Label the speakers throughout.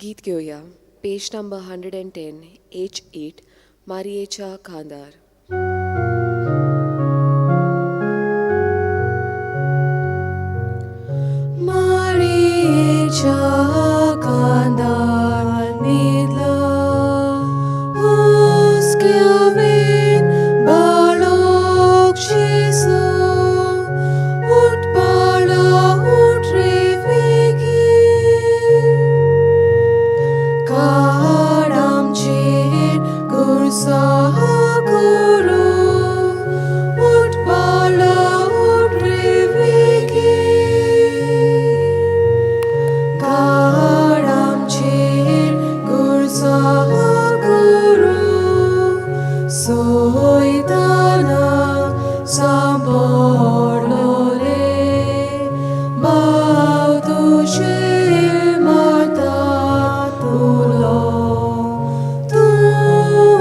Speaker 1: गीत घेवया. पेज number 110 H8, मारियेच्या खांदार. मारियेच्या खांदार न्हिदला हुस्क्यावेन बाळक जेजू, उठ बाळा उठ रे बेगीन, काड आमचेर गुरसां कुरू, उठ बाळा उठ रे बेगीन, काड आमचेर गुरसां कुरू, सैतानाक सांपडलो रे, भाव तुजे मारता तुलो, तूं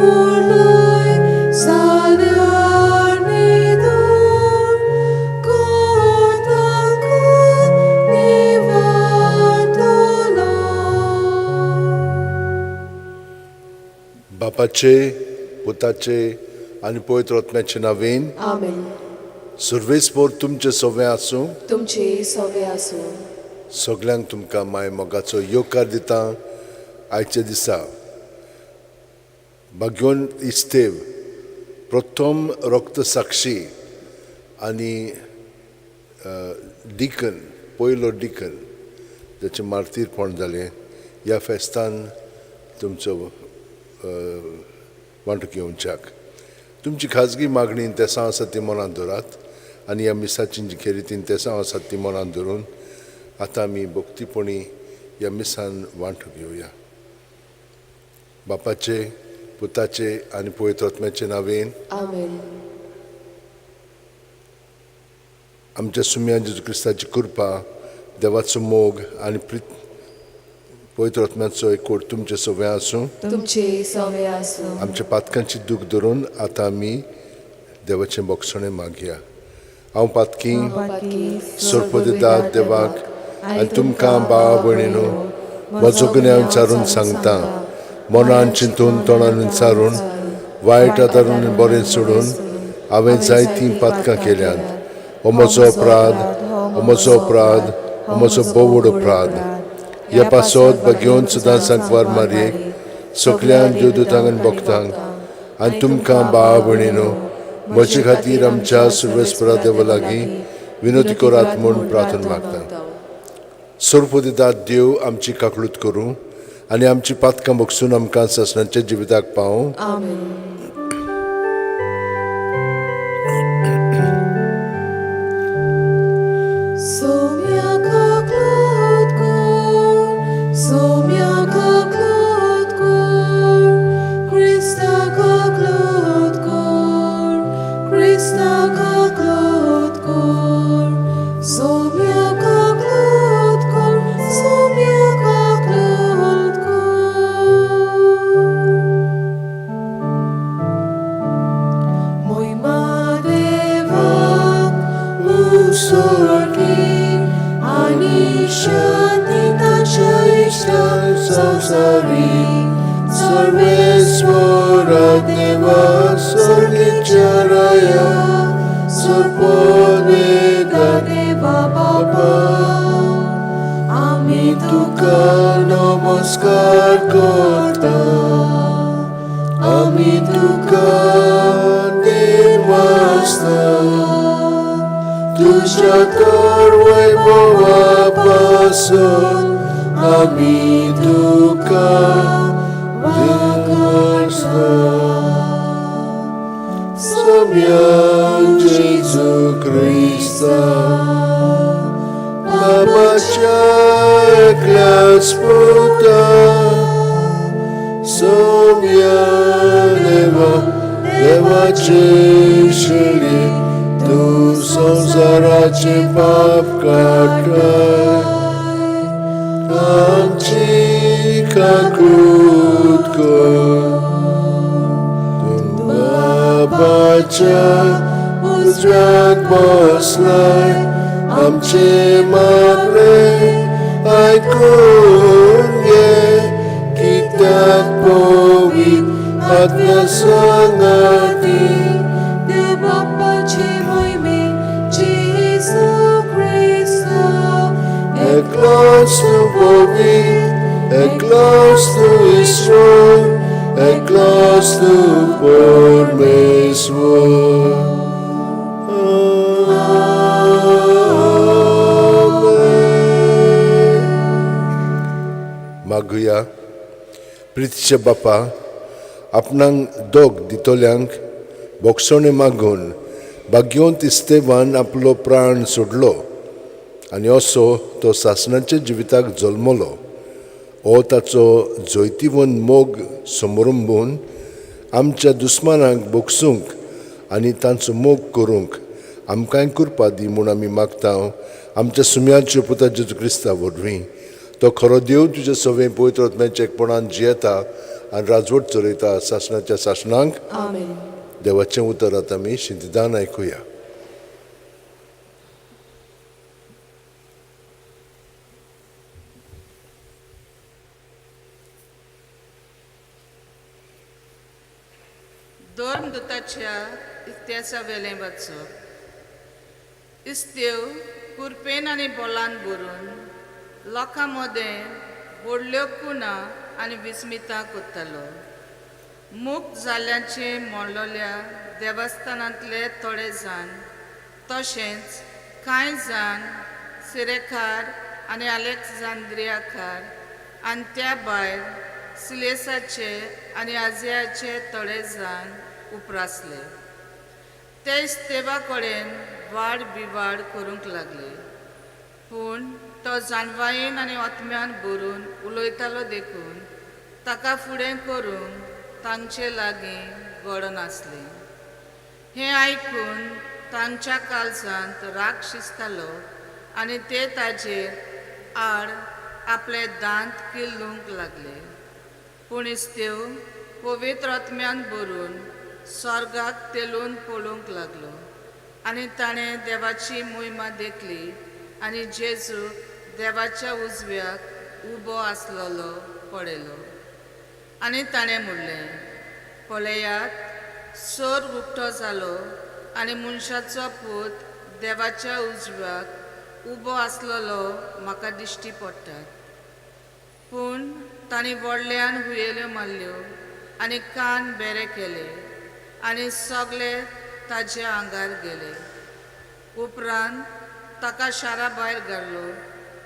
Speaker 1: उरलोय साल्यार न्हिदून, कोण तांकां निवारतलो.
Speaker 2: बापाचे, पुताचे आनी पवित्र आत्म्याचे नांवेन.
Speaker 1: आमेन.
Speaker 2: सर्वेस्पोर तुमचे सवे आसूं.
Speaker 1: तुमचे सवे आसूं.
Speaker 2: सगल्यांक तुमकां माय मोगाचो येवकार दिता. आयच्या दिसा भाग्योन इस्तेव, प्रथम रक्त साक्षी आनी डिकन, पयलो डिकन जाचें मार्तीरपण जालें, ह्या फेस्तान तुमचो वांटो घेवच्याक तुमची खाजगी मागणी तेसांव आसा ती मनांत दवरात आनी ह्या मिसाची जी खेरीतीन तेसांव आसात ती मनांत धरून आतां आमी भक्तीपणी ह्या मिसान वांटो घेवया. बापाचे, पुताचे आनी पवित्र आत्म्याचे नांवेन.
Speaker 1: आमेन.
Speaker 2: आमच्या सुम्या जेजू क्रिस्ताची कृपा, देवाचो मोग आनी पवित्र आत्म्याचो एकवट तुमचे सगळें आसूं.
Speaker 1: तुमचे सवे आसूं.
Speaker 2: आमच्या पातकांची दूख धरून आतां आमी देवाचें बोगसणें मागया. हांव पातकी सोरपदिदार देवाक आनी तुमकां भावा भयणीनो म्हजो गुन्यांव विचारून सांगता. मनान चिंतून, तोंडान विचारून, वायट आदारून बरें सोडून हांवें जायतीं पातकां केल्यांत. हो म्हजो अपराध, हो म्हजो अपराध, हो म्हजो भोव व्हड अपराध. ह्या पासत बगेवन सदां सांकवार मारयेक, सगल्यांक देवदूतांक आनी भक्तांक आनी तुमकां भावा भयणीनो म्हजे खातीर आमच्या सुर्वेस्परा देवा लागीं विनोदी करात म्हूण प्रार्थना मागता. सर्वपदिदात देव आमची काकळूत करूं आनी आमची पातकां बगसून आमकां सासणाच्या जिविताक पावूं.
Speaker 1: आमेन. सोम्या काकळूत कर, सोम्या काकळूत कर, क्रिस्ता काकळूत कर, क्रिस्ता काकळूत कर, सोम्या काकळूत कर, सोम्या काकळूत कर. मोयमा देवाक उत्सर्गी आनी शांती ताच्या इश्टा संवसारी.
Speaker 2: सर्वेस्वरा देवा, सर्गीच्या राया, सर्वपदिदा
Speaker 1: देवा बाबा, आमी
Speaker 2: तुका नमस्कार करता, आमी तुका दिनवासता. तुज्या तर वैभवा पासून आमी तुका दिनवासता. सोम्या जेजू क्रिस्ता, बाबाच्या एकल्याच पुता, सोम्या देवा, देवाचे शेळये, तूं संवसाराचे पाप काडटाय, आमची काकूत कर. तूं बाबाच्या उजव्याक बसलाय, आमचे मागणे आयकून घे. पवित्र एकलोच तूं ईश्वर एकलोच तूं परमेश्वर. आमेन. मागुया. प्रितीच्या बापा, आपणाक दोग दितल्यांक बोगसणे मागून भाग्यवंत इस्तेवान आपलो प्राण सोडलो आनी असो तो सासणाच्या जिविताक जल्मलो. हो ताचो जैतिवंत मोग समरंबून आमच्या दुस्मानाक बोगसूंक आनी तांचो मोग करूंक आमकांय कृपा दी म्हूण आमी मागता आमच्या सुम्याच्यो पुता जेजू क्रिस्ता वरवीं. तो खरो देव तुज्या सवें पवित्र आत्म्याच्या एकपणान जियेता आनी राजवट चलयता सासणाच्या सासणांक.
Speaker 1: आमेन.
Speaker 2: देवाचें उतर आतां आमी शिंतिदान आयकुया.
Speaker 3: धर्मदूताच्या इतिहासावेलें वाचप. इस्तेव कुरपेन आनी बोलान भरून लोकां मदें व्हडल्यो कुणा आनी विस्मितां करतालो. मुक्त जाल्ल्याचें म्हणलोल्या देवस्थानांतले थोडे जाण तशेंच कांय जाण सिरेकार आनी अलेक्झांद्रियाकार आनी त्या भायर सिलेसाचे आनी आजियाचे थोडे जाण उप्रासले. ते इस्तेवा कडेन वाड बिवाड करूंक लागले, पूण तो जानवायेन आनी आत्म्यान भरून उलयतालो देखून ताका फुडें करूंक तांचे लागीं घडनासलें. हें आयकून तांच्या काळजांत राग शिजतालो आनी ते ताजेर आड आपले दांत किल्लूंक लागले. पूण इस्तेव पवित्र आत्म्यान भरून स्वर्गाक तेलून पळोवंक लागलो आनी ताणें देवाची मोहिमा देखली आनी जेजू देवाच्या उजव्याक उबो आसलेलो पळयलो. आनी ताणें म्हणलें, पळयात, सोर उक्तो जालो आनी मनशाचो पूत देवाच्या उजव्याक उबो आसलेलो म्हाका दिश्टी पडटात. पूण तांणी व्हडल्यान हुयेल्यो मारल्यो आनी कान बेरे केले आनी सगळे ताज्या आंगार गेले. उपरांत ताका शारा भायर घालो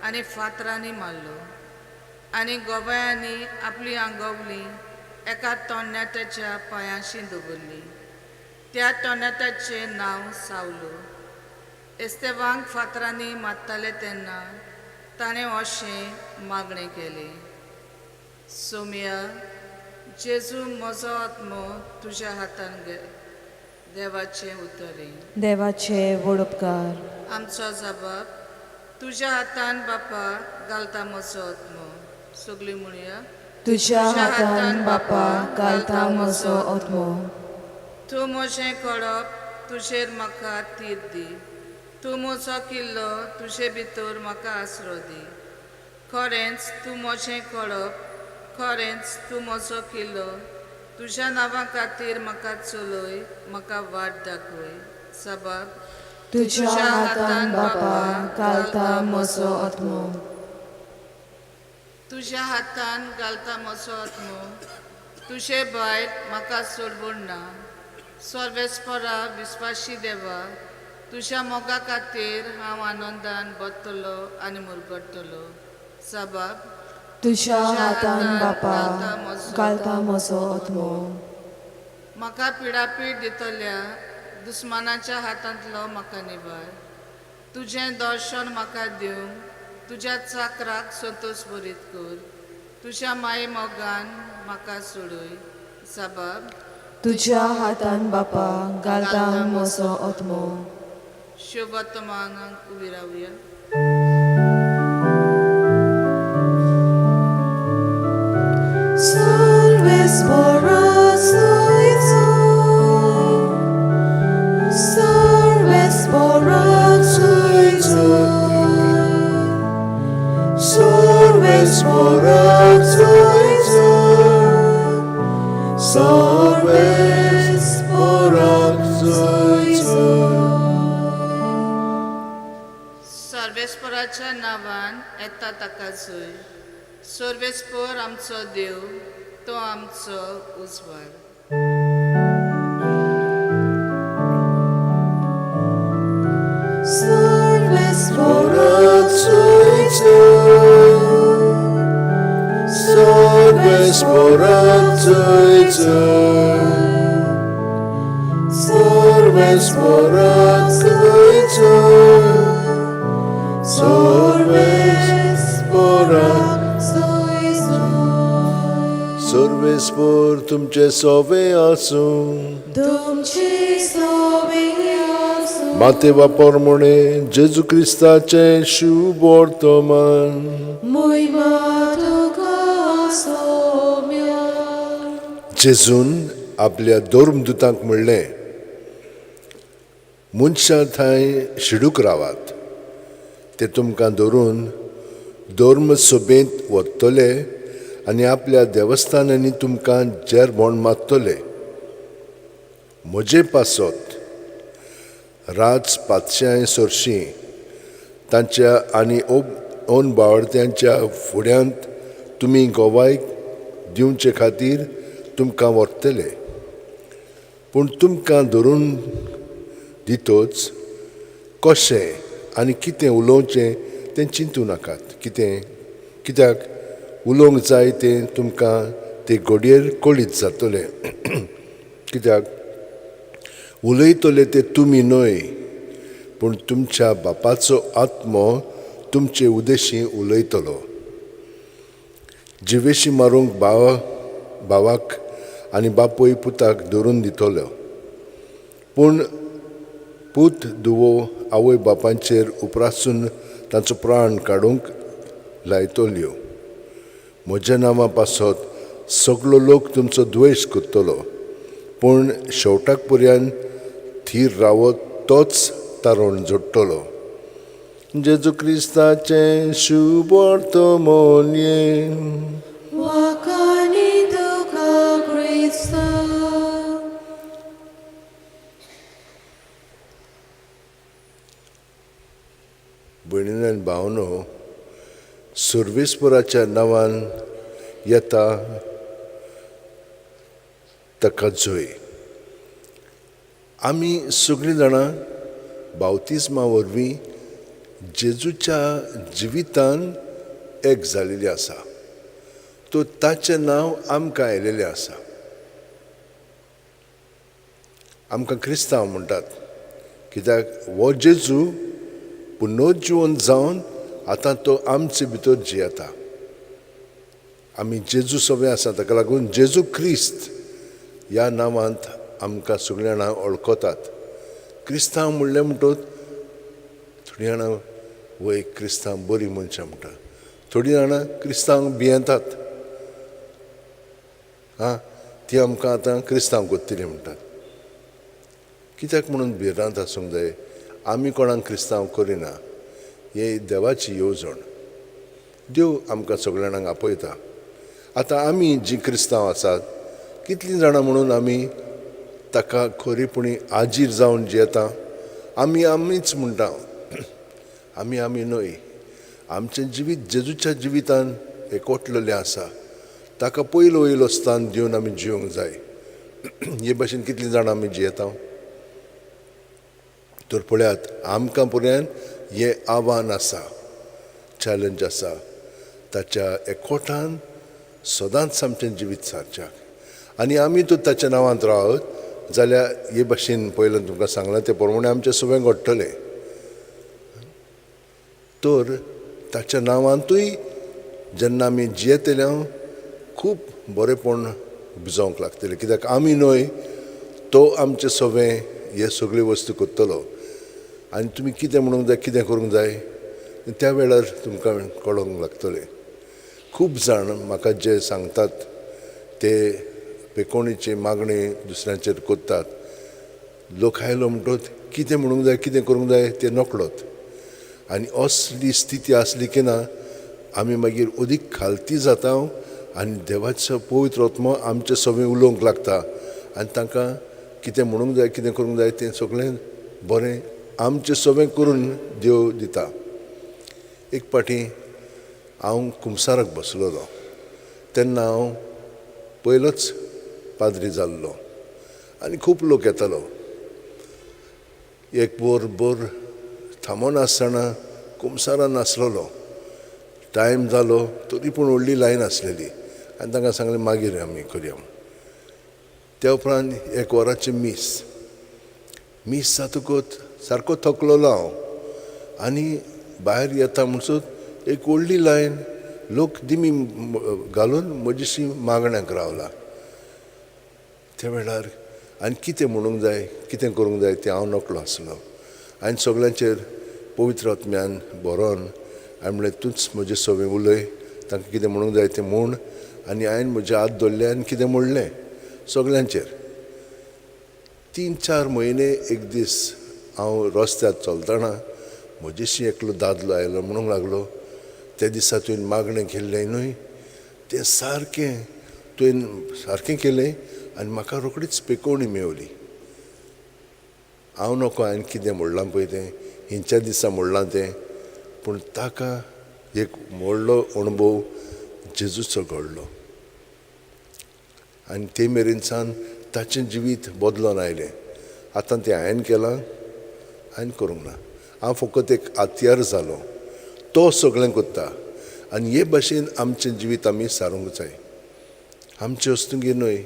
Speaker 3: आनी फातरांनी मारलो आनी गोवयांनी आपली आंगवली एका तरणाट्याच्या पांयांशी दवरली. त्या तरणाट्याचें नांव सावलो. एस्तेवांक फातरांनी मारताले तेन्ना ताणें अशें मागणें केलें, सोम्या जेजू, म्हजो आत्मो तुज्या हातान घे. देवाचें उतरें.
Speaker 4: देवाचे व्हड उपकार.
Speaker 3: आमचो जबाब, तुज्या हातान बापा घालता म्हजो आत्मो. सगळीं म्हणया.
Speaker 4: तुज्या हातान बापा घालता म्हजो आत्मो.
Speaker 3: तूं म्हजें कडप, तुजेर म्हाका तीर दी. तूं म्हजो किल्लो, तुजे भितर म्हाका आसरो दी. खरेंच तूं म्हजें कडप, खरेंच तूं म्हजो किल्लो. तुज्या नांवा खातीर म्हाका चलय, म्हाका वाट दाखय. सबाब.
Speaker 4: तुज्या हातान बापा घालता म्हजो आत्मो.
Speaker 3: तुज्या हातान घालता म्हजो आत्मो. तुजे भायर म्हाका सोडवण ना. सर्वेस्परा विस्वाशी देवा, तुज्या मोगा खातीर हांव आनंदान बतलो आनी मुरगडटलो. सबाब.
Speaker 4: तुज्या हातान बापा घालता म्हजो आत्मो.
Speaker 3: म्हाका पिडापीड दितल्या दुस्मानाच्या हातांतलो म्हाका निवार. तुजें दर्शन म्हाका दिवंक तुज्या चाकराक संतोश बरीत कर. तुज्या माये मोगान म्हाका सोडय. सबाब.
Speaker 4: तुज्या हातान बापा घालता म्हजो आत्मो.
Speaker 3: शुभवर्तमानाक उबी रावया. सर्वेस्पराच्या नांवान येता ताका जय. सर्वेस्पोर आमचो देव तो आमचो उजवाड.
Speaker 2: सर्वेस्पोर तुमचे सोवे आसूं.
Speaker 4: तुमचे सोवे आसूं.
Speaker 2: माते बापोरमणे जेजू क्रिस्ताचें शुभ वर्तमान.
Speaker 4: मोहिमा तुका सोम्या.
Speaker 2: जेजून आपल्या धर्मदुतांक म्हणलें, मनशां थंय शिडूक रावात, ते तुमकां धरून धर्म सभेंत व्हरतले आनी आपल्या देवस्थानांनी तुमकां जेरबोण मारतले. म्हजे पासत राज पातशाय सरशी तांच्या आनी ओन बावडत्यांच्या फुड्यांत तुमी गोवाय दिवचे खातीर तुमकां व्हरतले. पूण तुमकां धरून दितोच कशें आनी कितें उलोवचें तें चिंतू नाकात. कितें कित्याक उलोवंक जाय तें तुमकां ते घडयेर कळीत जातलें. कित्याक उलयतले ते तुमी न्हय, पूण तुमच्या बापाचो आत्मो तुमचे उदेशी उलयतलो. जिवेशी मारूंक भावाक आनी बापूय पुताक धरून दितलो, पूण पूत दुवो आवय बापांचेर उपरासून तांचो प्राण काडूंक लायतल्यो. म्हज्या नांवा पासत सगलो लोक तुमचो द्वेश करतलो, पूण शेवटाक पर्यंत थीर रावत तोच तारण जोडटलो. जेजू क्रिस्ताचें शुभ वर्तमान.
Speaker 4: वाखाणी तुका क्रिस्ता.
Speaker 2: भयणीन आनी भावनो, सर्वेस्पराच्या नांवान येता ताका जय. आमी सगळीं जाणां बावतिज्मा वरवीं जेजूच्या जिवितान एक जालेली आसा. तो ताचें नांव आमकां आयलेलें आसा. आमकां क्रिस्तांव म्हणटात, कित्याक हो जेजू पुनर्जिवन जावन आतां तो आमचे भितर जियेता. आमी जेजू सगळें आसा, ताका लागून जेजू क्रिस्त ह्या नांवांत आमकां सगळीं जाणां वळखतात. क्रिस्तांव म्हणलें म्हणटच थोडीं जाणां वय क्रिस्तांव बरीं मनशां म्हणटात, थोडीं जाणां क्रिस्तांव भियेतात, आं ती आमकां आतां क्रिस्तांव करतली म्हणटात. कित्याक म्हणून भिरांत आसूंक जाय? आमी कोणाक क्रिस्तांव करिना, हे देवाची येवजण. देव आमकां सगळ्या जाणांक आपयता. आतां आमी जीं क्रिस्तांव आसात कितलीं जाणां म्हणून आमी ताका खरेपणी आजीर जावन जियेता? आमी आमीच म्हणटा, आमी आमी न्हय. आमचें जिवीत जेजूच्या जिवितान एकवटलेलें आसा. ताका पयलो वयलो स्थान दिवन आमी जिवंक जाय. हे भाशेन कितलीं जाणां आमी जियेता? तर पळयात, आमकां पर्यंत हें आव्हान आसा, चॅलेंज आसा. ताच्या एकवटान सदांच आमचें जिवीत सारच्याक. आनी आमी तर ताच्या नांवांत रावत जाल्यार हे भाशेन पयल्यान तुमकां सांगलां ते प्रमाणे आमचें सगळें घडटलें. तर ताच्या नांवांतूय जेन्ना आमी जियेतले खूब बरेंपण उपजावंक लागतलें. कित्याक आमी न्हय, तो आमचें सगळें हे सगळ्यो वस्तू करतलो. आनी तुमी कितें म्हणूंक जाय, कितें करूंक जाय त्या वेळार तुमकां कळोंक लागतलें. खूब जाण म्हाका जे सांगतात ते पेकोणीची मागणी दुसऱ्यांचेर करतात. लोक आयलो म्हणटच कितें म्हणूंक जाय, कितें करूंक जाय तें नकळत. आनी असली स्थिती आसली की ना आमी मागीर अदीक खालती जाता आनी देवाचो पवित्र आत्मो आमचे सगळें उलोवंक लागता आनी तांकां कितें म्हणूंक जाय, कितें करूंक जाय तें सगळें बरें आमचें सगळें करून देव दिता. एक पाटी हांव कुमसाराक बसलेलो तेन्ना हांव पयलोच पाद्री जाल्लो आनी खूब लोक येतालो. एक वर भर थांबोन आसतना कुमसारान नासलेलो, टायम जालो तरी पूण व्हडली लायन आसलेली आनी तांकां सांगलें मागीर आमी करया. त्या उपरांत एक वराचें मीस, मीस जातकूच सारको थकलोलो हांव आनी भायर येता म्हणसर एक व्हडली लायन लोक दिमी घालून म्हजीशी मागण्याक रावला. त्या वेळार आनी कितें म्हणूंक जाय कितें करूंक जाय तें हांव नकळो आसलो. आनी सगळ्यांचेर पवित्र आत्म्यान बरोवन हांवें म्हणलें तूंच म्हजें सगळें उलय, तांकां कितें म्हणूंक जाय तें म्हूण. आनी हांवें म्हजे हात धरले आनी कितें म्हणलें सगळ्यांचेर. 3-4 म्हयने एक दीस हांव रस्त्यार चलतना म्हजेशी एकलो दादलो आयलो, म्हणूंक लागलो त्या दिसा तुवें मागणें केल्लें न्हय तें सारकें तुवें सारकें केलें आनी म्हाका रोखडीच पेकोवणी मेवली. हांव नको हांवें कितें म्हणलां पळय तें हिंच्या दिसा म्हणलां तें, पूण ताका एक व्हडलो अणभव जेजूचो घडलो आनी ते मेरेनसान ताचें जिवीत बदलोन आयलें. आतां तें हांवें केलां, हांवें करूंक ना, हांव फकत एक आत्यार जालो, तो सगळें करता. आनी हे भाशेन आमचें जिवीत आमी सारूंक जाय. आमचे वस्तुंगी न्हय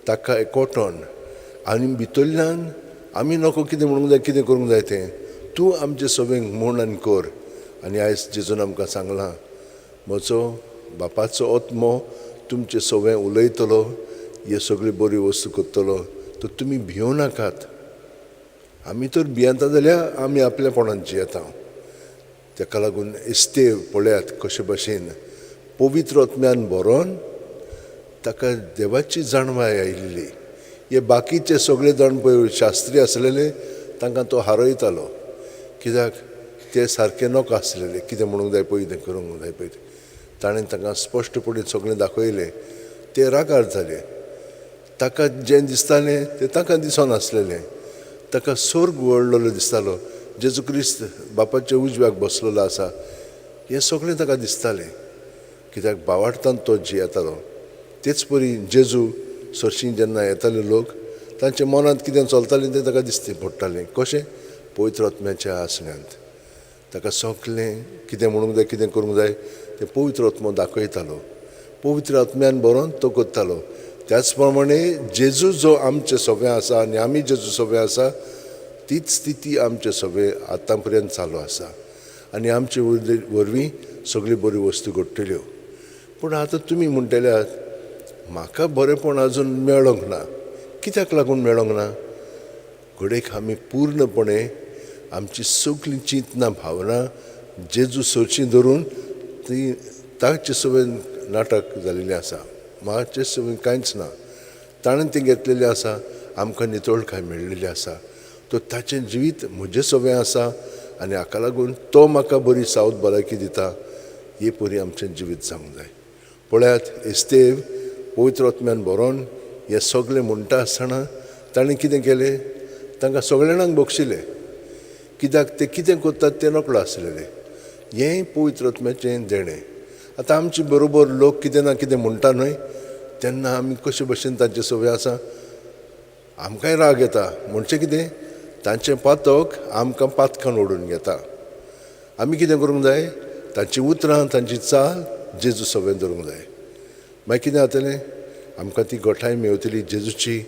Speaker 2: ताका एकवटोन आनी भितरल्यान आमी नको कितें म्हणूंक जाय कितें करूंक जाय तें तूं आमचें सगळें म्हूण आनी कर. आनी आयज जेजून आमकां सांगलां म्हजो बापाचो आत्मो तुमचें सगळें उलयतलो, हे सगळी बरी वस्तू करतलो, तर तुमी भियों नाकात. आमी तर भियेता जाल्यार आमी आपल्यापणान जियेता. ताका लागून इस्तेव पळयात कशे भशेन पवित्र आत्म्यान बरोवन ताका देवाची जाणवाय आयिल्ली. हे बाकीचे सगळे जाण पळय शास्त्री आसलेले तांकां तो हारयतालो, कित्याक ते सारके नोको आसलेले, कितें म्हणूंक जाय पळय तें करूंक जाय पळय. ताणें तांकां स्पश्टपणी सगळें दाखयलें, ते रागार जाले. ताका जें दिसतालें तें तांकां दिसनासलेलें, ताका स्वर्ग व्हडलो दिसतालो, जेजू क्रिस्त बापाच्या उजव्याक बसलेलो आसा हें सगळें ताका दिसतालें, कित्याक बावार्थान तो जियेतालो. तेच परी जेजू सरशीं जेन्ना येताले लोक तांच्या मनांत कितें चलतालें तें ताका दिसती पडटालें. कशें पवित्र आत्म्याच्या आसण्यांत ताका सगळें कितें म्हणूंक जाय कितें करूंक जाय तें पवित्र आत्मो दाखयतालो, पवित्र आत्म्यान बरोवन तो करतालो. त्याच प्रमाणे जेजू जो आमचे सगळें आसा आनी आमी जेजू सगळें आसा तीच स्थिती आमचे सगळें आतां पर्यंत चालू आसा आनी आमचे वरवीं सगळी बरी वस्तू घडटल्यो. पूण आतां तुमी म्हणटल्यात म्हाका बरेंपण अजून मेळोंक ना, कित्याक लागून मेळोंक ना? घडयेक आमी पूर्णपणे आमची सगळीं चिंतना भावना जेजू सरशी धरून ती ताचे सगळें नाटक जाल्लें आसा, म्हाचे सगळें कांयच ना, ताणें तें घेतलेलें आसा, आमकां नितळकाय मेळ्ळेली आसा. तर ताचें जिवीत म्हजें सगळें आसा आनी हाका लागून तो म्हाका बरी सावत भलायकी दिता. हे परी आमचें जिवीत जावंक जाय. पळयात इस्तेव पवित्र आत्म्यान बरोवन हें सगळें म्हणटा आसतना ताणें कितें केलें, तांकां सगळ्या जाणांक बक्षिलें, कित्याक ते कितें करतात तें नकळो आसलेलें. हें पवित्र आत्म्याचें देणें. आतां आमचे बरोबर लोक कितें ना कितें म्हणटा न्हय, तेन्ना आमी कशे भशेन तांचे सवय आसा आमकांय राग येता. म्हणचें कितें तांचें पातक आमकां पातकान ओडून घेता. आमी कितें करूंक जाय, तांची उतरां तांची चाल जेजू सगळें धरूंक जाय. मागीर कितें जातलें, आमकां ती गोठाय मेवतली जेजूची,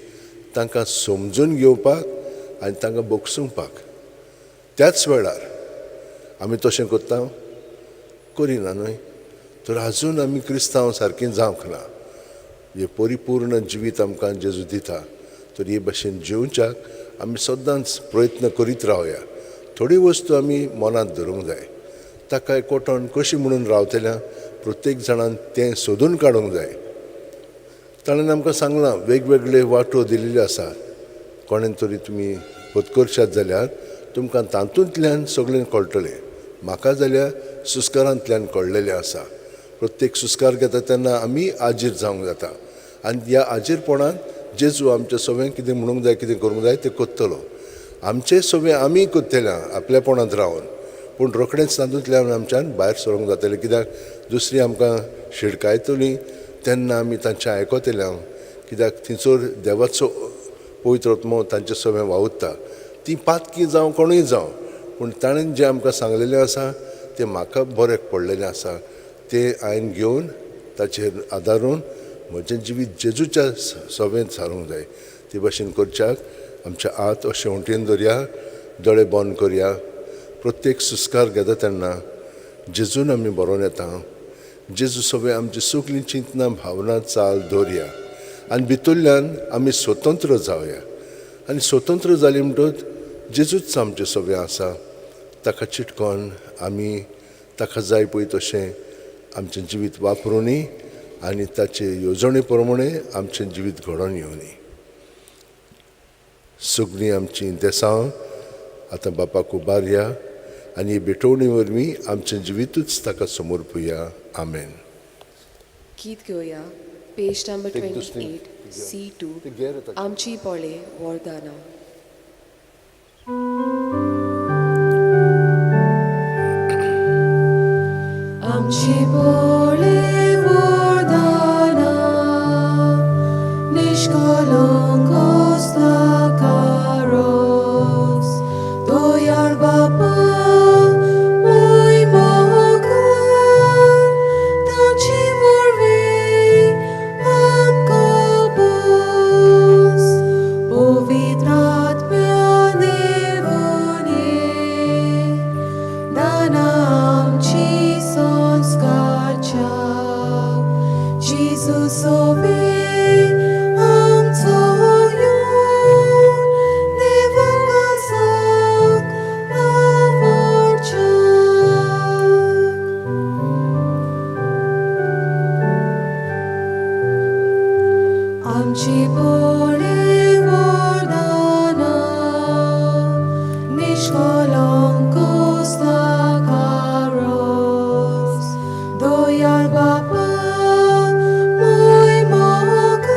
Speaker 2: तांकां समजून घेवपाक आनी तांकां बगसुपाक. त्याच वेळार आमी तशें करता करिना न्हय, तर आजून आमी क्रिस्तांव सारकें जावंक ना. हें परिपूर्ण जिवीत आमकां जेजू दिता, तर हे भशेन जिवच्याक आमी सदांच प्रयत्न करीत रावया. थोडी वस्तू आमी मनांत धरूंक जाय, ताका एकवटोन कशी म्हणून रावतल्या प्रत्येक जाणान तें सोदून काडूंक जाय. ताणें आमकां सांगलां वेगवेगळे वांटो दिल्ले आसात, कोणें तरी तुमी पत्करशात जाल्यार तुमकां तातूंतल्यान सगळें कळटलें. म्हाका जाल्यार सुस्कारांतल्यान कळ्ळेलें आसा. प्रत्येक सुस्कार घेता तेन्ना आमी आजीर जावंक जाता आनी ह्या आजीरपणान जेजू आमचें सगळें कितें म्हणूंक जाय कितें करूंक जाय तें करतलो. आमचें सगळें आमी करतले आपल्यापणांत रावन, पूण रोखडेंच तातूंतल्यान आमच्यान भायर सरूंक जातलें, कित्याक दुसरी आमकां शिडकायतली तेन्ना आमी तांचें आयकतले हांव, कित्याक थंयसर देवाचो पवित्र आत्मो तांचे सगळें वावुरता. ती पातकी जावं कोणूय जावं, पूण ताणें जें आमकां सांगलेलें आसा तें म्हाका बऱ्याक पडलेलें आसा, तें हांवें घेवन ताचेर आदारून म्हजें जिवीत जेजूच्या सवेंत सारूंक जाय. ते भाशेन करच्याक आमच्या हात अशें वण्टीन दवरया, दोळे बंद करया. प्रत्येक सुस्कार घेता तेन्ना जेजून आमी बरोवन येता, जेजू सगळें आमची सगळीं चिंतनां भावना चाल दवरया आनी भितरल्यान आमी स्वतंत्र जावया. आनी स्वतंत्र जाली म्हणटकच जेजूच आमचें सगळें आसा, ताका चिटकोन आमी ताका जाय पळय तशें आमचें जिवीत वापरुनी आनी ताचे येवजणे प्रमाणे आमचें जिवीत घडोवन येवनी. सगळीं आमचीं देसां आतां बापाक उबारया आनी ही भेटवणी वरवीं आमचें जिवीतूच ताका समर्पुया. आमेन.
Speaker 1: गीत घेवया पेज नंबर
Speaker 2: एक दुसरी
Speaker 1: 28 C2
Speaker 2: ते घेर येता.
Speaker 1: आमची पोळे वरदाना.
Speaker 4: आमची पोळे वरदाना निष्कलंक कारोस दयाळ बापा मोय मोगान ताची वरवीं आमकां बोस पवित्र आत्म्या देवने दाना आमची संस्कारच्या जेजू सोबे आमचो येवन देवाक आवडच्याक. आमची पोळे वरदाना निष्कलंक कारोस दयाळ बापा मोय मोगान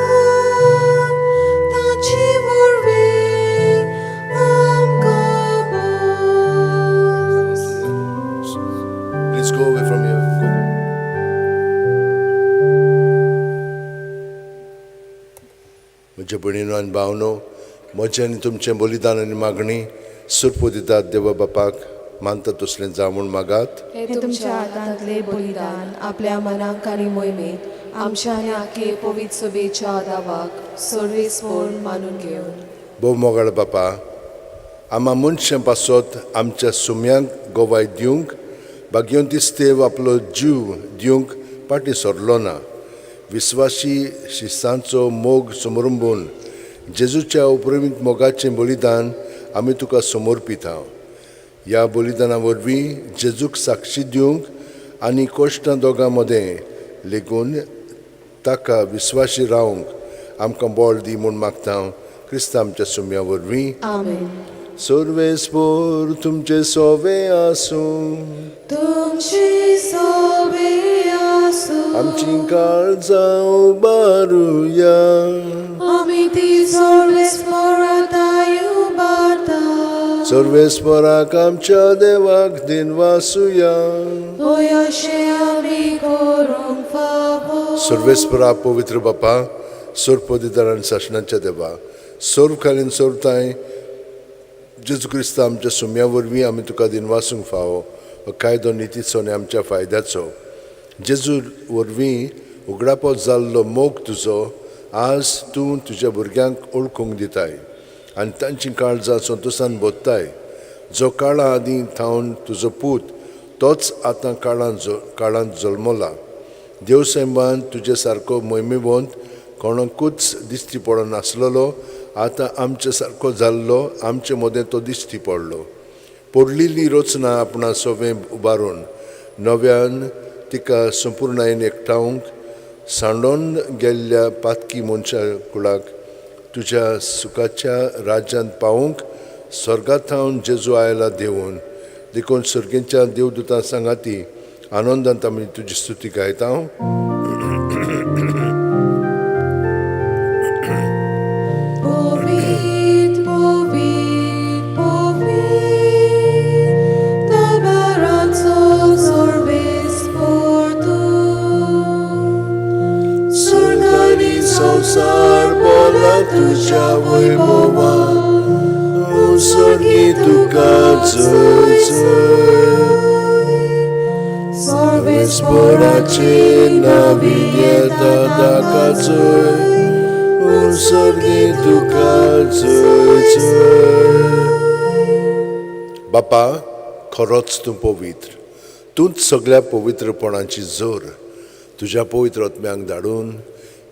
Speaker 4: ताची वरवीं आमकां Bose.
Speaker 2: Please go away from here. Go, go. म्हज्या भयणीनो आनी भावनो, म्हजें आनी तुमचें बलिदान आनी मागणी सुरपू दितात देवा बापाक मानता तसलें जावं म्हूण मागात.
Speaker 1: हे
Speaker 4: हे तुमच्या हातांतले बलिदान
Speaker 1: आपल्या मनाक आनी मोहिमेत आमच्या आनी आखे पवित्र सभेच्या दावाक सर्वेस्पोर मानून घेवन.
Speaker 2: भोव मोगाळ बापा, आमा मनशां पासत आमच्या सुम्यांक गवाय दिवंक भाग्यवंत इस्तेव आपलो जीव दिवंक फाटीं सरलो ना. विस्वाशी शिस्तांचो मोग समरंबून जेजूच्या उपरवीत मोगाचें बलिदान आमी तुका समर्पिता. ह्या बलिदाना वरवीं जेजूक साक्षी दिवंक आनी कश्टां दोगां मदें लेगून ताका विस्वाशी रावंक आमकां बळ दी म्हूण मागता क्रिस्तांव आमच्या सुम्या वरवीं.
Speaker 1: आमेन.
Speaker 2: सर्वेस्पोर तुमचे सोवे आसूं.
Speaker 4: तुमची सोबे आसूं.
Speaker 2: आमची काळजां उबारुया.
Speaker 4: आमी ती सर्वेस्पोराताय उबारता.
Speaker 2: सर्वेस्पोराक आमच्या देवाक दिनवासुया.
Speaker 4: होय अशें आमी करूंक फावो.
Speaker 2: सर्वेस्परा पवित्र बापा, सर्वपदिदार आनी सासणाच्या देवा, सर्वकालीन सर्वताय जेजू क्रिस्ता आमच्या सुम्या वरवीं आमी तुका दिनवासूंक फावो. हो कायदो नितीचो आनी आमच्या फायद्याचो. जेजू वरवीं उगडापो जाल्लो मोग तुजो आज तूं तुज्या भुरग्यांक ओळखूंक दिताय आनी तांची काळजां संतोशान भोत्ताय. जो काळा आदीं थावन तुजो पूत तोच आतां काळांत जल्मला. देवसायबान तुजे सारको मोहिमेवंत कोणाकूच दिश्टी पडनासलेलो, आतां आमचे सारको जाल्लो आमचे मदें तो दिश्टी पडलो. पडलेली रचना आपणा सोवें उबारून नव्यान तिका संपुर्णायेन एकठावंक सांडोन गेल्ल्या पातकी मनशा कुळाक तुज्या सुखाच्या राज्यांत पावूंक स्वर्गाथावन जेजू आयला देवून. देखून सर्गेच्या देवदूतां सांगाती आनंदांत आमी तुजी स्तुती गायता.
Speaker 4: पवित्र पवित्र पवित्र
Speaker 2: संवसार बोला तुज्या वैभवान, स्वर्गी तुका जय जय. सर्वेस्पराचे नावी येता ताका जय, स्वर्गी तुका जय जय. बापा, खरोच तूं पवित्र, तूंच सगळ्या पवित्रपणाची जोर. तुज्या पवित्र आत्म्यांक धाडून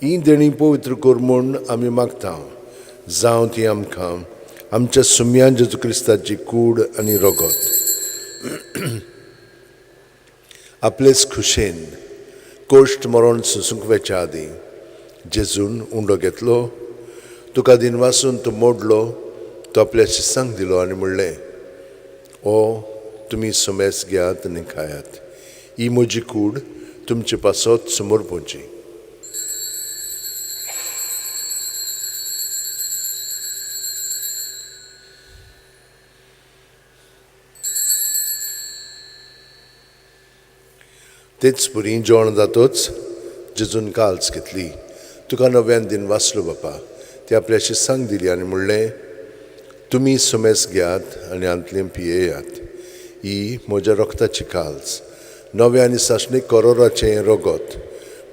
Speaker 2: ही देणी पवित्र कर म्हूण आमी मागता. जावं ती आमकां आमच्या सुम्यान जेजू क्रिस्ताची कूड आनी रगत. आपलेच खुशेन कोश्ट मरण सोसूंक वेच्या आदीं जेजून उंडो घेतलो, तुका दिनवासून तो मोडलो, तो आपल्या शिसांक दिलो आनी म्हणलें, ओ तुमी सुमेस घेयात आनी खायात, ही म्हजी कूड तुमचे पासत समोर पोवची. तेच पुरी जेवण जातोच जेजून काल्स घेतली, तुका नव्यान दिन वाचलो बापा, ती आपल्या शिसांक दिली आनी म्हणलें, तुमी सुमेस घेयात आनी हांतलें पियेयात, ही म्हज्या रक्ताची काल्स, नव्या आनी सासणीक करोराचें रगत,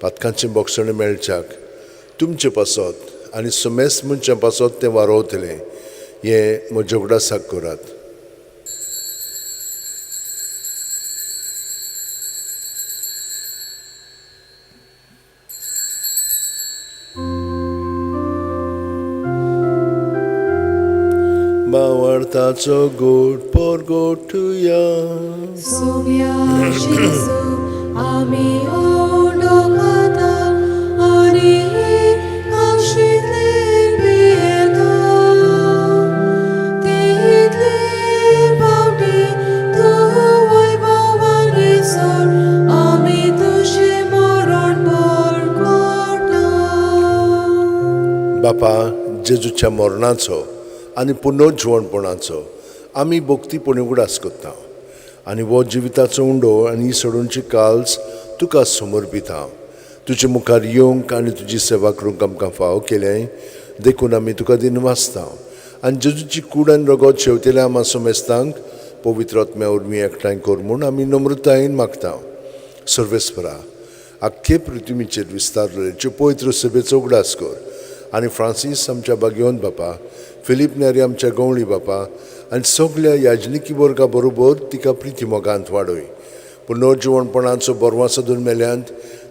Speaker 2: पातकांचें बोगसणें मेळच्याक तुमचे पासत आनी सुमेस मनशां पासत तें वारोवतलें, हें म्हज्या उगडासाक करात. भावार्थाचो गोड परगोटुया.
Speaker 4: सोम्या जेजू आमी उंडो खाता आनी काशितले पियेता, तितले पावटी तूं वैभवान येसर आमी तुजें मरण परगटा.
Speaker 2: बापा, जेजूच्या मरणाचो आनी पुनर्जिवणपणाचो आमी भक्तीपणी उगडास करता आनी हो जिविताचो उंडो आनी ही सोडूनची काल्स तुका समर्पिता. तुजे मुखार येवंक आनी तुजी सेवा करूंक आमकां फावो केलें देखून आमी तुका दिनवासता आनी जेजूची कूड आनी रगत शेवतेल्या आमा समेस्तांक पवित्र आत्म्या वरवीं एकठांय कर म्हूण आमी नम्रतायेन मागता. सर्वेस्परा, आख्खे पृथ्वीचेर विस्तारलेचे पवित्र सभेचो उगडास कर आनी फ्रांसीस आमच्या बागेवन बापा, फिलीप नेरी आमच्या गवळी बापा आनी सगल्या याजनिकी वर्गा बरोबर तिका प्रिती मोगांत वाडय. पुनर्जिवणपणाचो बरवा सोदून मेल्यांत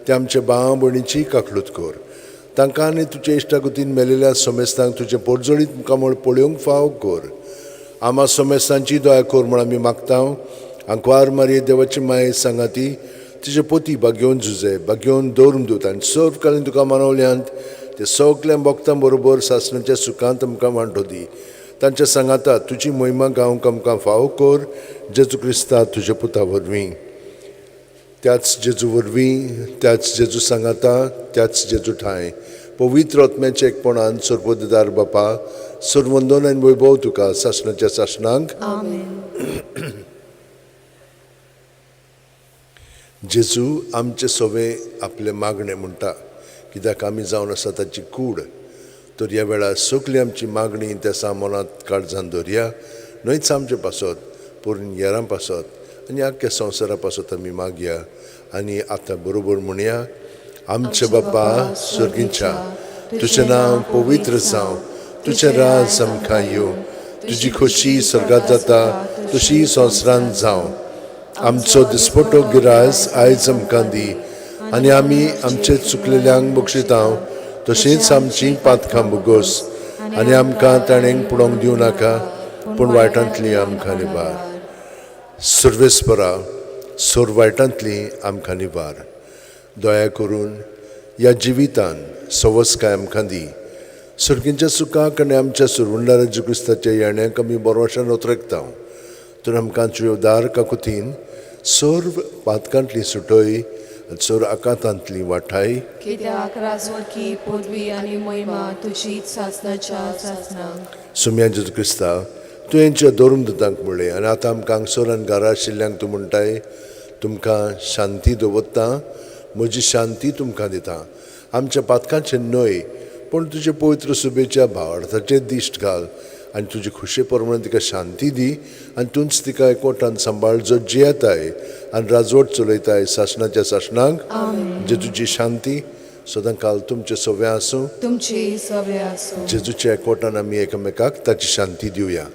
Speaker 2: ते आमच्या भाव भयणीची काकलूत कर. तांकां आनी तुजे इश्टागतीन मेलेल्या समेस्तांक तुजें पोरजळीत मुखामळ पळोवंक फाव कर. आमा समेस्तांची दया कर म्हूण आमी मागता. आंकवार मारये देवाची माये सांगाती तिजे पोती बागेवन झुजे बागेवन दवरून दूत आनी सर्व कालीन तुका मानवल्यांत ते सगल्या भक्तां बरोबर सासणाच्या सुखांत आमकां वांटो दी. तांच्या सांगाता तुजी मोहिमा गावंक आमकां फावो कर, जेजू क्रिस्ता तुज्या पुता वरवीं. त्याच जेजू वरवीं, त्याच जेजू सांगाता, त्याच जेजू ठांय पवित्र आत्म्याच्या एकपणान सर्वोददार बापा, सर्वंदन आनी वैभव तुका सासणाच्या सासणांक.
Speaker 4: आमेन.
Speaker 2: जेजू आमचे सवे आपले मागणें म्हणटा, कित्याक आमी जावन आसा ताची कूड. तर ह्या वेळार सगळी आमची मागणी त्या सामानांत काळजान दवरया, न्हयच आमचे पासत पूण हेरां पासत आनी आख्ख्या संवसारा पासत आमी मागया आनी आतां बरोबर म्हणया. आमचे बापा सर्गीच्या, तुजें नांव पवित्र जावं, तुजें राज आमकां येवं, तुजी खोशी सर्गात जाता तशी संवसारांत जावं. आमचो दिसपटो गिरास आयज आमकां दी आनी आमी आमचे चुकलेल्यांक बक्षिता तशींच आमची पातकां भोगोस आनी आमकां ताणें पुडोवंक दिवं नाका पूण वायटांतली आमकां निवार. सर्वेस्परा, सोर वायटांतली आमकां निवार. दया करून ह्या जिवितान सवसकाय आमकां दी. सर्गींच्या सुखाक आनी आमच्या सुरवंडारा जेजू क्रिस्ताच्या येण्याक आमी बरोवशान ओतरेकता. तर आमकां तुज्या उदार काकुतीन सर्व पातकांतली सुटय आनी सर्व आकांतांतली वाठाय.
Speaker 1: कित्याक राजवटकी पदवी आनी महिमा तुजीच सासणाच्या सासणाक.
Speaker 2: सुम्या जेजू क्रिस्ता, तुवें ज्या धर्म दुतांक म्हणलें आनी आतां आमकां हांगसर आनी घरा आशिल्ल्यांक तूं म्हणटाय, तुमकां शांती दवरता, म्हजी शांती तुमकां दिता. आमच्या पातकांचें न्हय पूण तुजे पवित्र सुबेच्या भावार्थाचेर दिश्ट घाल आनी तुजे खुशे प्रमाणे तिका शांती दी आनी तूंच तिका एकवटान सांबाळ जो जियेताय आनी राजवट चलयताय सासणाच्या सासणाक. जेजूची शांती सदां काल तुमचें सगळें आसूं.
Speaker 4: तुमचे सगळे आसूं.
Speaker 2: जेजूच्या एकवटान आमी एकामेकाक ताची शांती दिवया.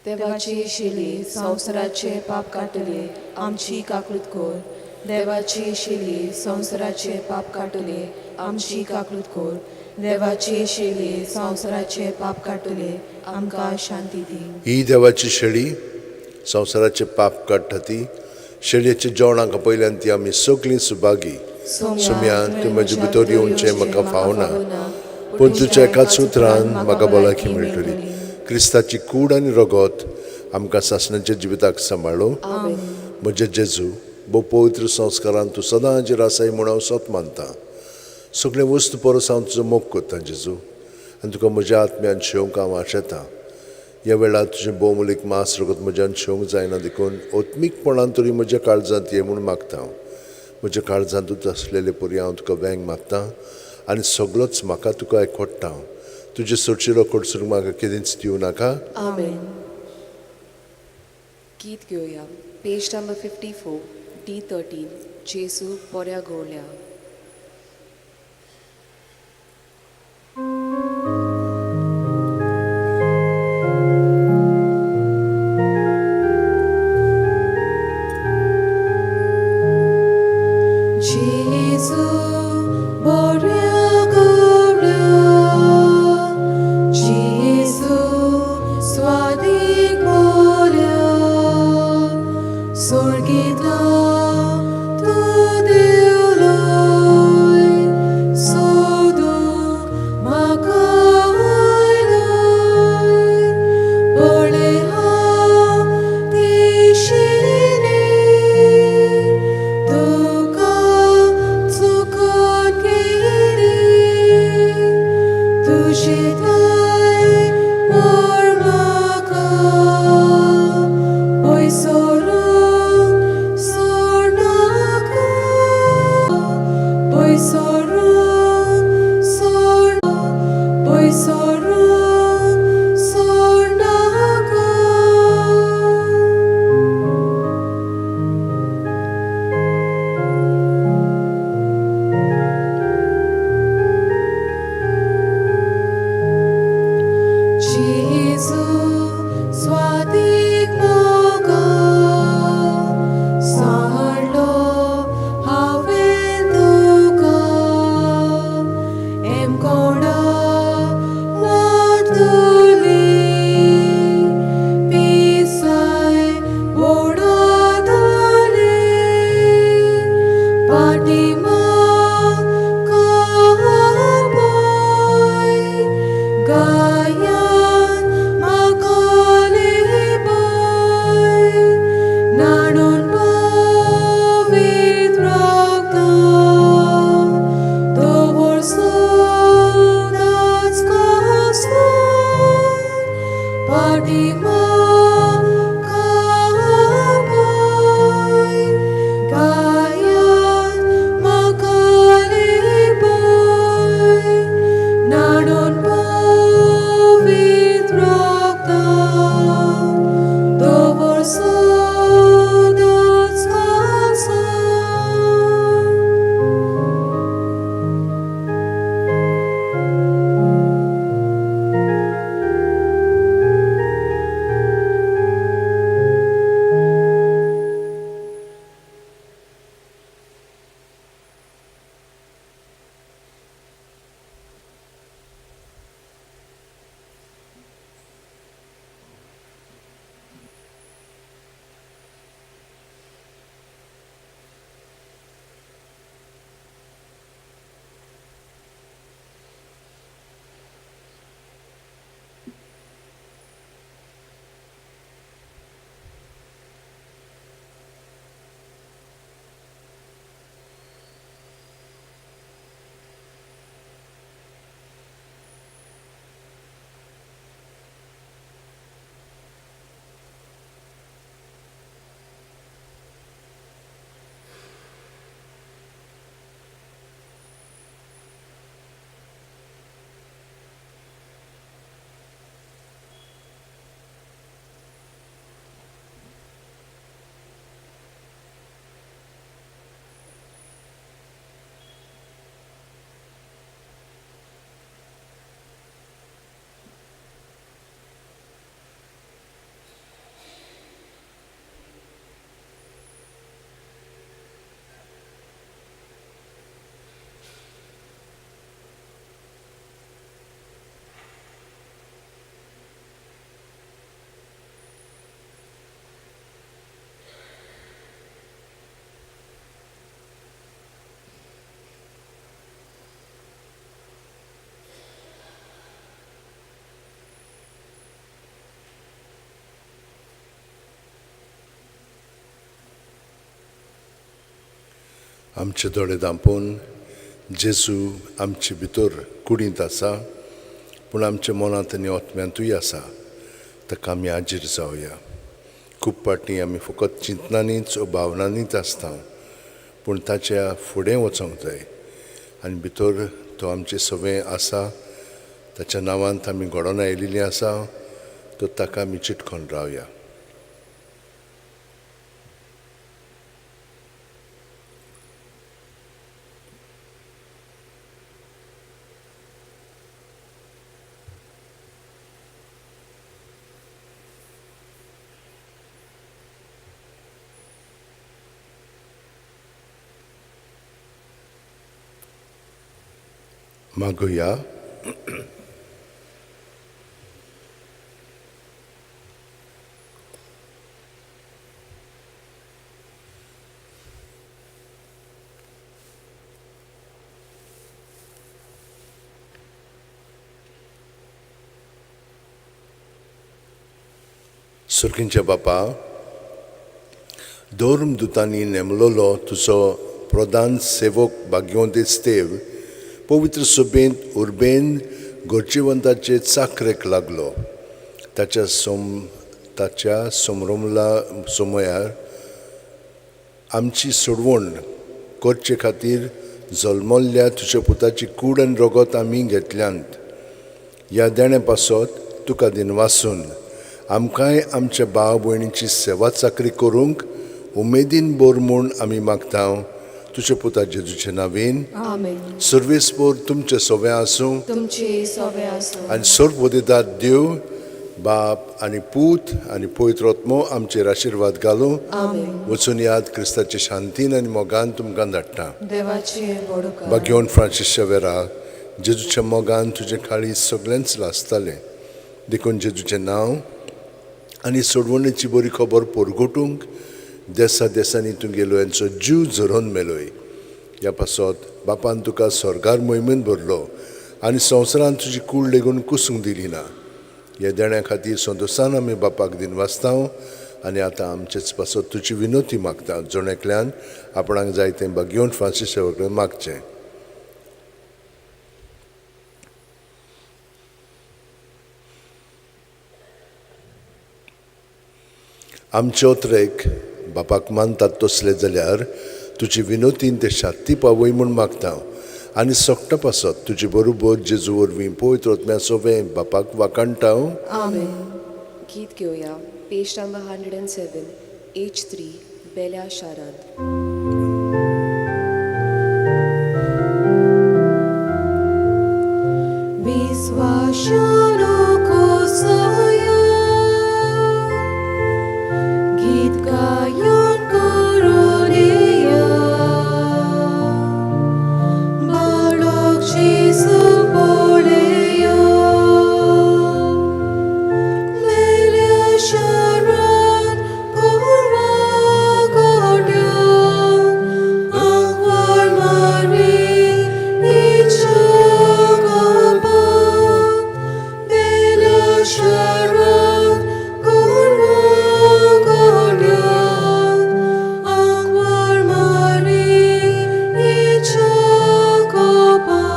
Speaker 1: देवाची शिली संवसाराचे पाप काडटले आमची काकूत कर. देवाची शिली संवसाराचे पाप काडटले आमची काकूत कर. देवाची शिली संवसाराचे पाप काडटले आमकां शांती दी.
Speaker 2: ही देवाची शेळी संवसाराचे पाप काडटा ती शेळयेच्या जेवणाक पयल्यान ती आमी सगळीं सुभागी. सोम्या, तूं म्हजे भितर येवचें म्हाका फावना, पूण तुज्या एकाच उतरान म्हाका भलायकी मेळटली. क्रिस्ताची कूड आनी रगत आमकां सासणाच्या जिविताक सांबाळो. म्हजे जेजू, भोव पवित्र संस्कारान तूं सदां आसाय म्हूण हांव सत मानता. सगळे वस्तू परस हांव तुजो मोग करता जेजू, आनी तुका म्हज्या आत्म्यान शेवंक हांव आशेतां. ह्या वेळार तुजें भोवमूलीक मांस रगत म्हज्यान शेवंक जायना देखून आत्मीकपणान तरी म्हज्या काळजांत ये म्हूण मागता हांव. म्हज्या काळजांतूच आसलेले परी हांव तुका वेंग मागता आनी सगळोच म्हाका तुका एकवट्टा. तुजे सोडशिलो कडसून म्हाका कितेंच दिवं नाका.
Speaker 1: आमेन. गीत घेवया. पेज नंबर 54 D13. जेजू बऱ्या गोवल्या.
Speaker 4: जेजू बऱ्या गवळ्या, जेजू स्वादीक बोल्या, स्वर्गींतलो तूं देवलोय, सोदूंक म्हाका आयलोय, पळय हांव ती शिली, तुका चुकोन केली, तुजे ठांय व्हर म्हाका, पयस व्हरूंक सोडनाका, पयस व्हरूंक सोड, पयस व्हरूंक सोडनाका. जेजू स्वादीक मोगा, सांडलो हांवें तुका,
Speaker 2: आमचे दोळे दांपून जेजू आमचे भितर कुडींत आसा, पूण आमच्या मनांत आनी आत्म्यांतूय आसा. ताका आमी हाजीर जावया. खूब फावटी आमी फकत चिंतनांनीच ओ भावनांनीच आसता, पूण ताच्या फुडें वचोंक जाय आनी भितर तो आमचे सगळें आसा. ताच्या नांवांत आमी घडोवन आयिल्लीं आसा, तर ताका आमी चिटकोन रावया. मागुया. सुर्कींच्या बापा, धर्मदुतांनी नेमलोलो तुजो प्रधान सेवक भाग्यवंत देव पवित्र सभेंत उर्बेन गरजेवंताचे चाकरेक लागलो. ताच्या समरमला समयार आमची सोडवण करचे खातीर जल्मल्ल्या तुज्या पुताची कूड आनी रगत आमी घेतल्यांत. ह्या देणे पासत तुका दिनवासून आमकांय आमच्या भाव भयणीची सेवा चाकरी करूंक उमेदीन बोर म्हूण आमी मागता. तुज्या पुता जेजूचे नांवेन
Speaker 4: आमेन.
Speaker 2: सर्वेस्पोर तुमचे सोवे आसूं,
Speaker 4: तुमचे सोवे आसूं.
Speaker 2: आनी सर्वोदिदात देव बाप आनी पूत आनी पवित्र आत्मो आमचेर आशिर्वाद घालूं.
Speaker 4: आमेन.
Speaker 2: वचून याद क्रिस्ताचे शांतीन आनी मोगान तुमकां धाडटा.
Speaker 4: देवाचे बोडकार
Speaker 2: भाग्यवंत फ्रांसीस शेवेरा, जेजूच्या मोगान तुजें काळीज सगळेंच लासतालें, देखून जेजूचें नांव आनी सोडवणेची बरी खबर परगटूंक देसा देसांनी तूं गेलो यांचो जीव झरोवन मेलोय. ह्या पासत बापान तुका स्वर्गार मोहिमेन भरलो आनी संवसारान तुजी कूड लेगून कुसूंक दिली ना. ह्या देण्या खातीर संतोशान आमी बापाक दिनवासता आनी आतां आमचेच पासत तुजी विनोती मागता. जण एकल्यान आपणाक जाय तें भाग्यवंत फ्रांसीस कडेन मागचें. आमचे ओतरेक बापाक मानतात तसले जाल्यार तुजी विनोतीन ते शांती पावय म्हूण मागता आनी सोकटा पासत तुजे बरोबर जेजू वरवीं पवित्र आत्म्या सोवें बापाक वाखाणटा.
Speaker 4: आमेन.
Speaker 1: गीत घेवया पेज नंबर 107 H3 बेल्या शारांत.
Speaker 4: विश्वाशानो कोसया गीत गायन करुणेया बाळक जेजू पळया मेल्या शारांत गोरवां गोठ्यांत आंकवार मारीच्या गोपांत मेल्या शारांत गोरवां गोठ्यांत आंकवार मारीच्या गोपांत.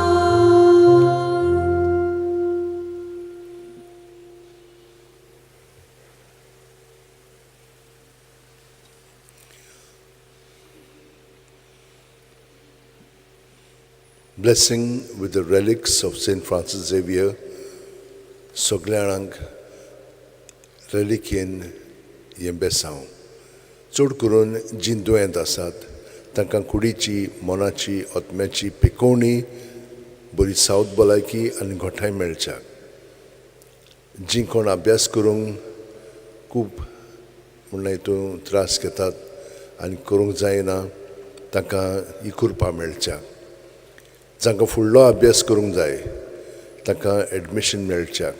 Speaker 2: Blessing with the relics of Saint Francis Xavier. सगल्या जाणांक रेलिकेन हें बेसांव, चड करून जीं दुयेंत आसात तांकां कुडीची, मनाची, आत्म्याची पिकोवणी, बरी सावत भलायकी आनी घोठाय मेळच्या. जीं कोण अभ्यास करूंक खूब म्हणल्यार हितून त्रास घेतात आनी करूंक जायना तांकां ही कृपा मेळच्या. जांकां फुडलो अभ्यास करूंक जाय तांकां एडमिशन मेळच्या.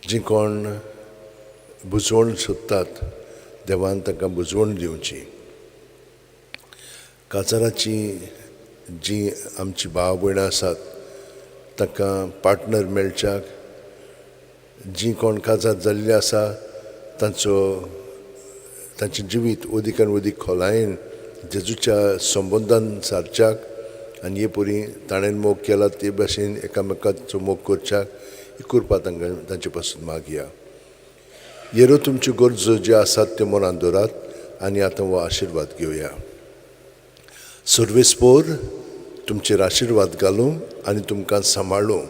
Speaker 2: जीं कोण बुजवण सोदतात देवान तांकां बुजवण दिवची. काजाराची जीं आमची भाव भयणां आसात तांकां पार्टनर मेळच्याक. जीं कोण काजार जाल्लीं आसा तांचें जिवीत अदीक आनी अदीक खोलायेन जेजूच्या संबंदान सारच्याक आनी हे परी ताणें मोग केला ते भाशेन एकामेकाचो मोग करच्याक ही कृपा तांकां तांचे पासून मागया. येरो तुमच्यो गरजो ज्यो आसात त्यो मनान दवरात आनी आतां हो आशिर्वाद घेवया. सर्वेस्पोर तुमचेर आशिर्वाद घालूं आनी तुमकां सांबाळूं.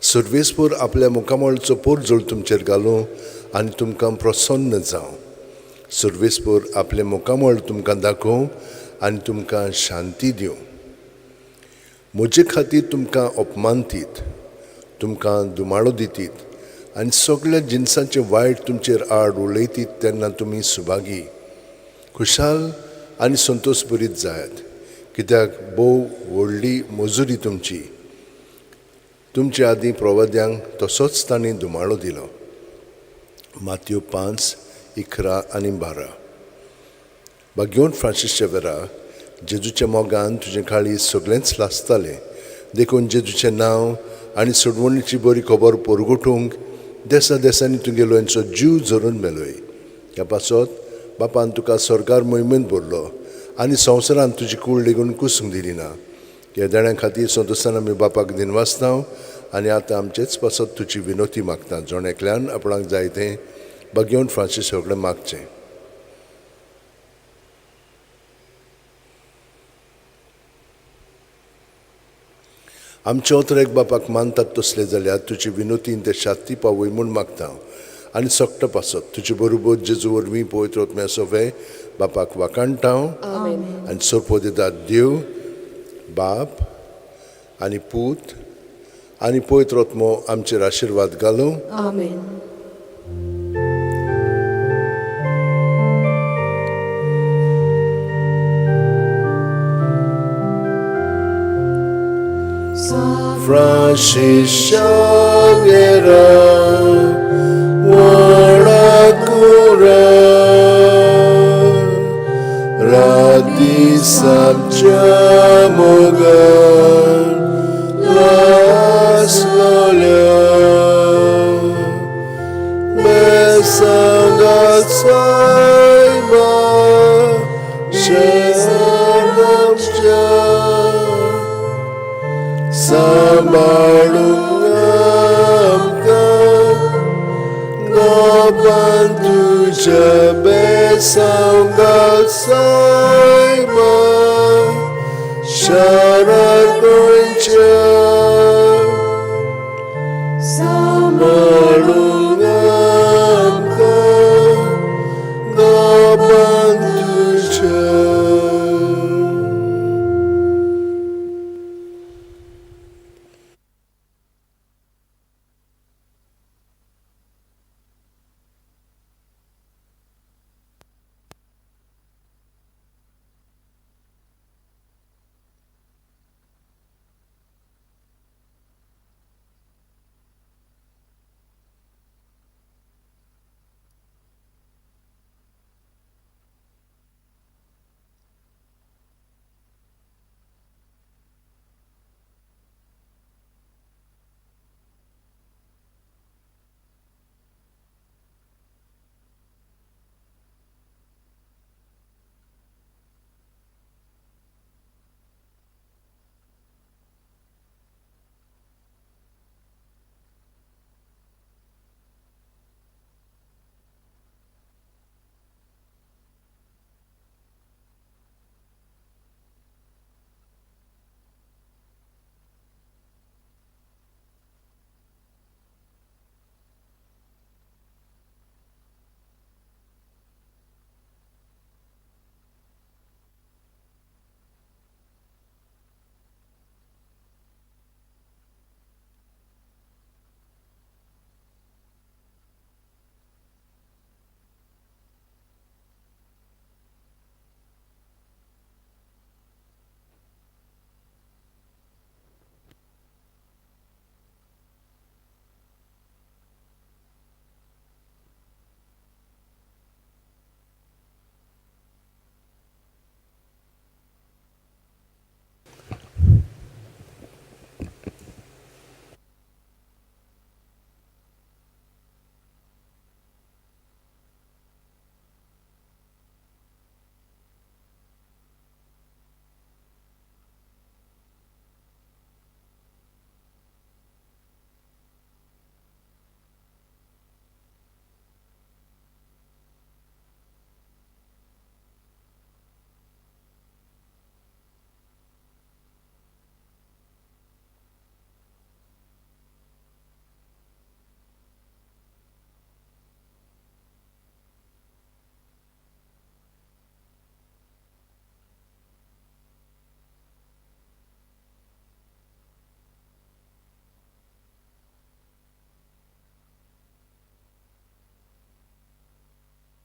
Speaker 2: सर्वेस्पोर आपल्या मुखामळचो पोरजोळ तुमचेर घालूं आनी तुमकां प्रसन्न जावं. सर्वेस्पोर आपलें मुखामळ तुमकां दाखोवं आनी तुमकां शांती दिवं. म्हजे खातीर तुमकां अपमान दीत, तुमकां दुमाळो दितीत आनी सगळ्या जिनसांचें वायट तुमचेर आड उलयतीत तेन्ना तुमी सुभागी, खुशाल आनी संतोश बरीत जायात, कित्याक भोव व्हडली मजुरी तुमची. तुमचे आदीं प्रवाद्यांक तसोच तांणी दुमाळो दिलो. मातयो 5, 11 आनी 12. भाग्योन फ्रांसीस शेवेरा, जेजूच्या मोगान तुजें काळीज सगळेंच लासतालें, देखून जेजूचें नांव आनी सोडवणीची बरी खबर परगटूंक देसा देसांनी तुगेलो हेंचो जीव झरून मेलोय. ह्या पासत बापान तुका सरकार मोहिमेंत भरलो आनी संवसारांत तुजी कूड लेगून कुसूंक दिली ना. ह्या देण्या खातीर संतोशान आमी बापाक दिनवासता आनी आतां आमचेच पासत तुजी विनोती मागता. जण एकल्यान आपणाक जाय तें भाग्योन फ्रांसीस सगळें मागचें. आमचे ओतरेक बापाक मानतात तसले जाल्यार तुजी विनोतीन ते शांती पावय म्हूण मागता आनी सगटो पासत तुजे बरोबर जेजू वरवीं पवित्र आत्म्या सोवे बापाक वाखाणटा. आनी सोरपो दितात देव बाप आनी पूत आनी पवित्र आत्मो आमचेर आशिर्वाद घालूं.
Speaker 4: आमेन.
Speaker 2: Francis Xavier, Warakura, Radisam Chamogan, Las Lola, Besangat Saiba, Shenam Cha. सांबाळूंक आमकां गोपान तुज्या बेसांव घाल सायबा शाराचो.